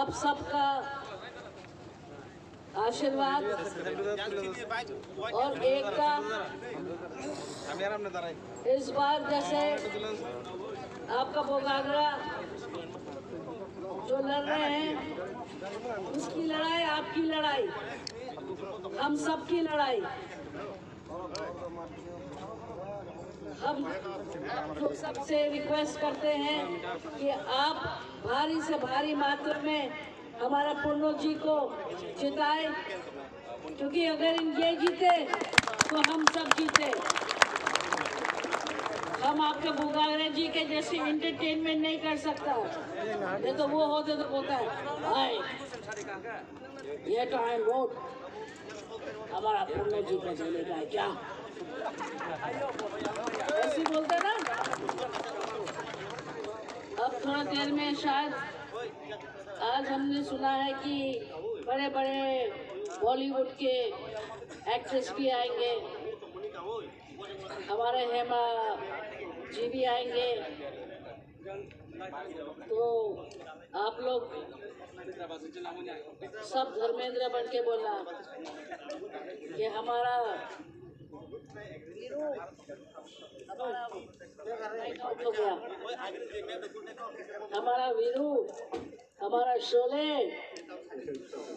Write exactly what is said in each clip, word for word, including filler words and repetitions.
आप सबका आशीर्वाद और एकता। इस बार जैसे आपका बोगागरा जो लड़ रहे हैं, उसकी लड़ाई, आपकी लड़ाई, हम सबकी लड़ाई। हम आप लोग सबसे रिक्वेस्ट करते हैं कि आप भारी से भारी मात्रा में हमारा पूर्णो जी को जिताए, क्योंकि अगर ये जीते तो हम सब जीते। हम आपके बोगागरा जी के जैसे एंटरटेनमेंट नहीं कर सकता, नहीं तो वो होते तो बोलता है, "हाय, ये तो है वोट।" हमारा पूर्णो जी को देने का है क्या? ऐसे बोलते ना। अब थोड़ा देर में शायद आज हमने सुना है कि बड़े-बड़े बॉलीवुड के एक्ट्रेस भी आएंगे, हमारे हेमा जी भी आएंगे। तो आप लोग सब धर्मेंद्र बन के बोलना कि हमारा, हमारा वीरू, हमारा शोले,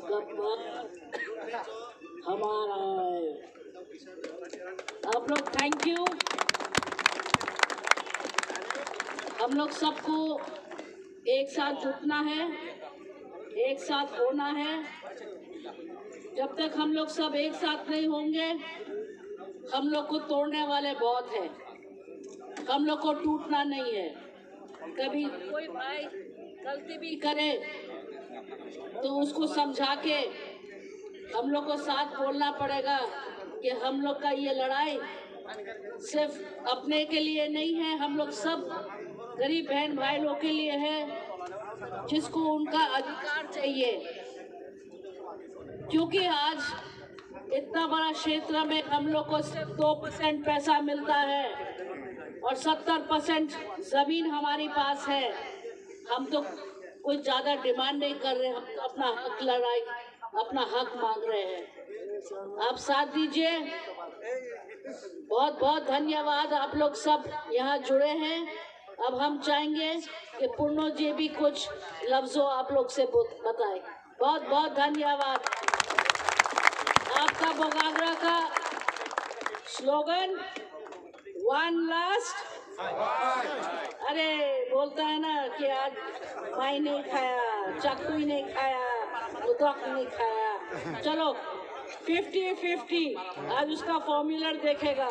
गब्बर हमारा है। आप लोग, थैंक यू। हम लोग सबको एक साथ जुटना है, एक साथ होना है। जब तक हम लोग सब एक साथ नहीं होंगे, हम लोग को तोड़ने वाले बहुत हैं। हम लोग को टूटना नहीं है। कभी कोई भाई गलती भी करे तो उसको समझा के हम लोग को साथ बोलना पड़ेगा कि हम लोग का ये लड़ाई सिर्फ अपने के लिए नहीं है, हम लोग सब गरीब बहन भाई लोग के लिए है, जिसको उनका अधिकार चाहिए। क्योंकि आज इतना बड़ा क्षेत्र में हम लोग को सिर्फ दो परसेंट पैसा मिलता है और सत्तर परसेंट जमीन हमारे पास है। हम तो कोई ज्यादा डिमांड नहीं कर रहे, हम तो अपना हक लड़ाई, अपना हक मांग रहे हैं। आप साथ दीजिए। बहुत बहुत धन्यवाद, आप लोग सब यहाँ जुड़े हैं। अब हम चाहेंगे कि पूर्णो जी भी कुछ लफ्जों आप लोग से बत-, बताए। बहुत बहुत धन्यवाद। आपका बोगागरा का स्लोगन, वन लास्ट। अरे, बोलता है ना कि आज माई नहीं खाया, चाकू ही नहीं खाया, उदक नहीं खाया। चलो, फिफ्टी फिफ्टी, आज उसका फॉर्मूला देखेगा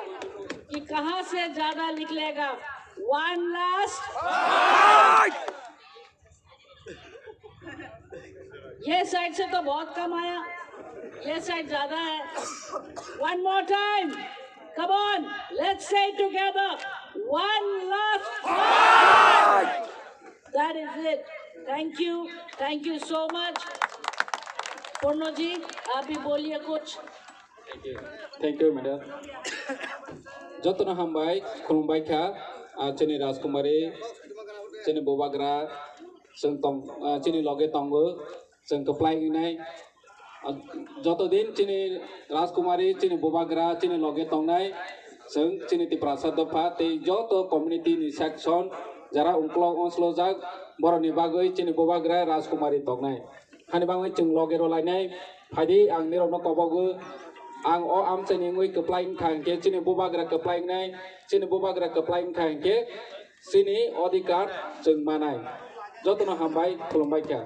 कि कहाँ से ज्यादा निकलेगा। One last. ये साइड से तो बहुत कम आया, ये साइड ज्यादा है। One more time, come on, let's say together, one last fight. That is it. Thank you, thank you so much. पूर्णो जी, आप भी बोलिए कुछ। Thank you, madam. Jotono hambai, khulumbai kha, ah, chini Rajkumari, chini Bubagra, chwng tong, ah, chini loge tongo, chwng kwplai wngnai. Ah, joto din chini Rajkumari, chini Bubagra, chini loge tongnai, chwng chini Tiprasa dopha, tei joto community ni section, jara ungkolog onsolojak, borokni bagwi chini Bubagra Rajkumari tongnai. Hani bagwi chwng loge rw lainai. Phaidi ang nirokno kobogo. Ang o amchaini wngwi kwplai wngkha hinkhe chini bubagra kwplai wngnai, chini bubagra kwplai wngkha hinkhe chini odhikar chwng manai. Jotono hambai, khulumbai kha.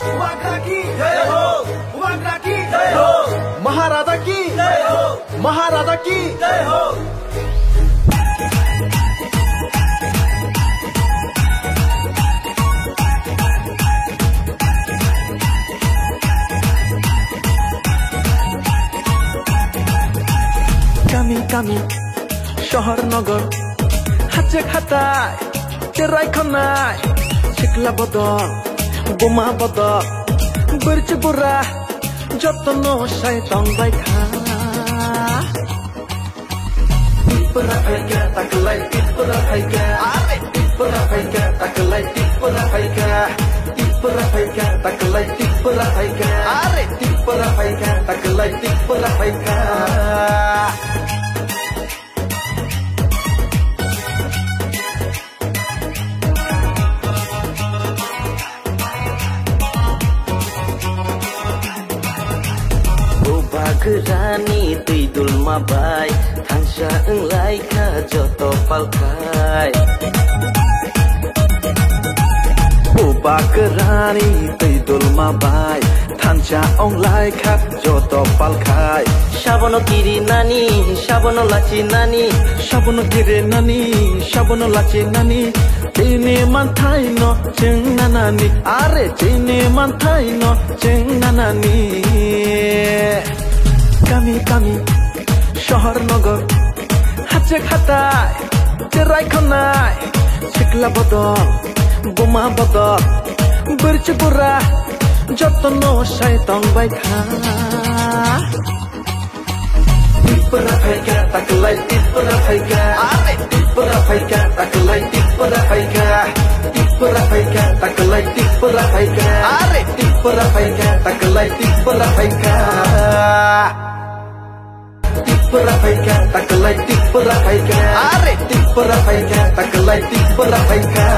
Bubagra ki jai ho, Bubagra ki jai ho, Maharaja ki jai ho, Maharaja ki jai ho. Kami kami, shohor nogor, hachek hatai, cherai khonai, sikla bodol, buma bodol, bwrchi bura, jotono sai tongbai kha. Tipra phaikha, taklai Tipra phaikha. Are Tipra phaikha, taklai Tipra phaikha. Tipra phaikha, taklai Tipra phaikha. Are Tipra phaikha, taklai Tipra phaikha. Bubagrani twi dulma bai thansa wnglai kha joto palkhai. Bubagrani twi dulma bai thansa wnglai kha joto palkhai. Sabono kiri nani, sabono lachi nani, sabono kiri nani, sabono lachi nani. Chini manthai no chwng nanani, are chini manthai no chwng nanani. Kami kami, shohor nogor, hachek hatai, cherai khonai, sikla bodol, buma bodol, bwrchi bura, jotono sai tong bai kha. Tipra phaikha, taklai Tipra phaikha. Are Tipra phaikha, taklai Tipra phaikha. Tipra phaikha, taklai Tipra phaikha. Are Tipra phaikha, taklai Tipra phaikha. Tipra phaikha, taklai Tipra phaikha. Are Tipra phaikha, taklai Tipra phaikha.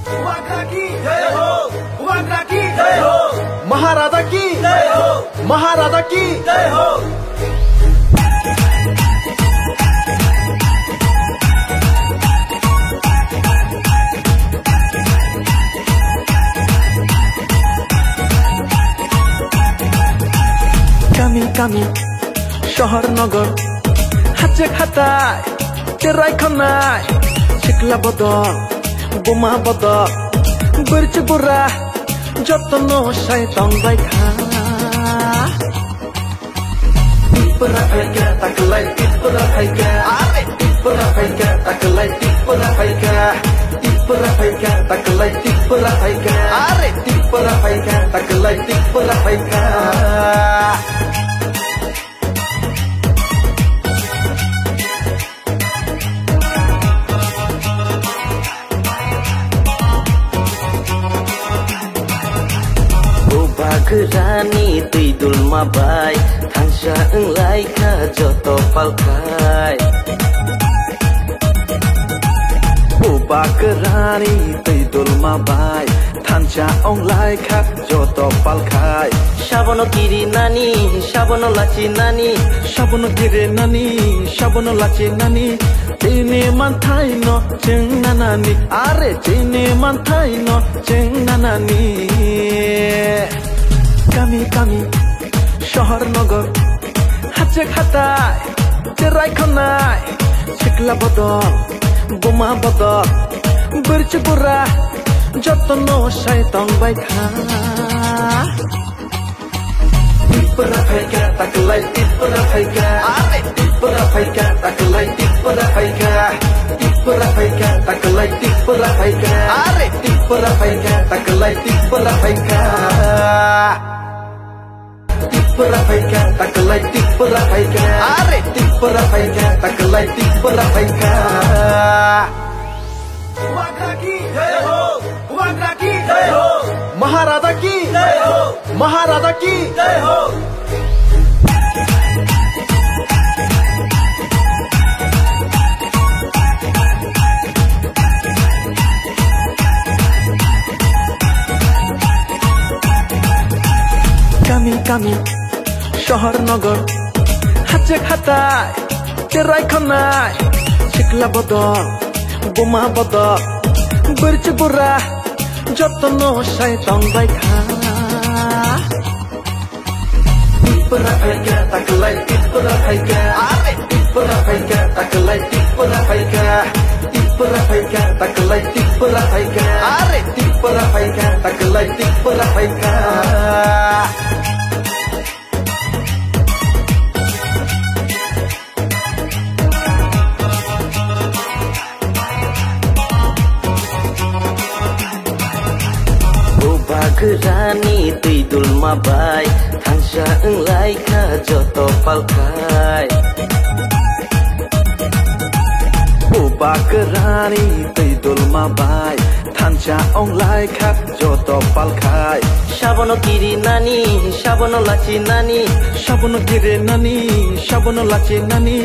Bubagra ki jai ho, Bubagra ki jai ho, Maharaja ki jai ho, Maharaja ki jai ho. Kami kami, shohor nogor, hachek hatai, cherai khonai, sikla bodol, buma bodol, bwrchi bura, jotono sai tong bai kha. Tipra phaikha, taklai Tipra phaikha. Are Tipra phaikha, taklai Tipra phaikha. Tipra phaikha, taklai Tipra phaikha. Are Tipra phaikha, taklai Tipra phaikha. Bubagrani twi dulma bai thansa wnglai kha joto palkhai. Bubagrani twi dulma bai thansa wnglai kha joto palkhai. Sabono kiri nani, sabono lachi nani, sabono kiri nani, sabono lachi nani. Chini manthai no chwng nanani, are chini manthai no chwng nanani. Kami kami, shohor nogor, hachek hatai, cherai khonai, sikla bodol, buma bodol, bwrchi bura, jotono sai tong bai kha. Tipra phaikha, taklai Tipra phaikha. Are Tipra phaikha, taklai Tipra phaikha. Tipra phaikha, taklai Tipra phaikha. Are Tipra phaikha, taklai Tipra phaikha. Tipra phaikha, taklai Tipra phaikha. Are Tipra phaikha, taklai Tipra phaikha. Bubagra ki jai ho, Bubagra ki jai ho, Maharaja ki jai ho, Maharaja ki jai ho. Kami kami, shohor nogor, hachek hatai, cherai khonai, sikla bodol, buma bodol, bwrchi bura, jotono sai tong bai kha. Tipra phaikha, taklai Tipra phaikha. Are Tipra phaikha, taklai Tipra phaikha. Tipra phaikha, taklai Tipra phaikha. Are Tipra phaikha, taklai Tipra phaikha. Bubagrani twi dulma bai thansa wnglai kha joto palkhai. Akrani tei dulma bai thansa ong lai kha joto pal khai. Sabono kiri nani, sabono lachi nani. Sabono kiri nani, sabono lachi nani.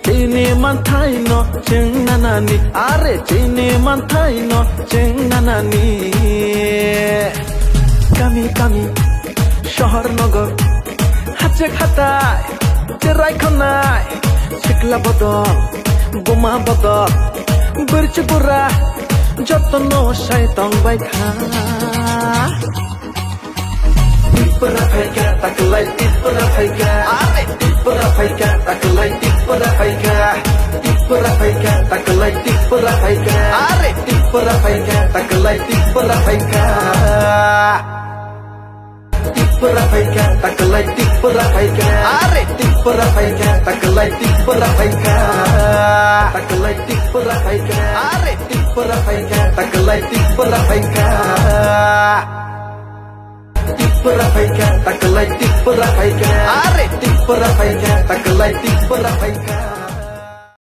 Chini manthai no chwng nanani, are chini manthai no chwng nanani. Kami kami, shohor nogor, hachek hatai, cherai khonai, sikla bodol, buma bodol, birchi bura, jotono sai tong bai kha. Tipra phaikha, taklai Tipra phaikha. Are Tipra phaikha, taklai Tipra phaikha. Tipra phaikha, taklai Tipra phaikha. Are Tipra phaikha, taklai Tipra phaikha. Tipra phaikha, taklai Tipra phaikha. Are Tipra phaikha, taklai Tipra phaikha. Taklai Tipra phaikha. Are Tipra phaikha, taklai Tipra phaikha. Tipra phaikha, taklai Tipra phaikha. Are Tipra phaikha, taklai Tipra phaikha.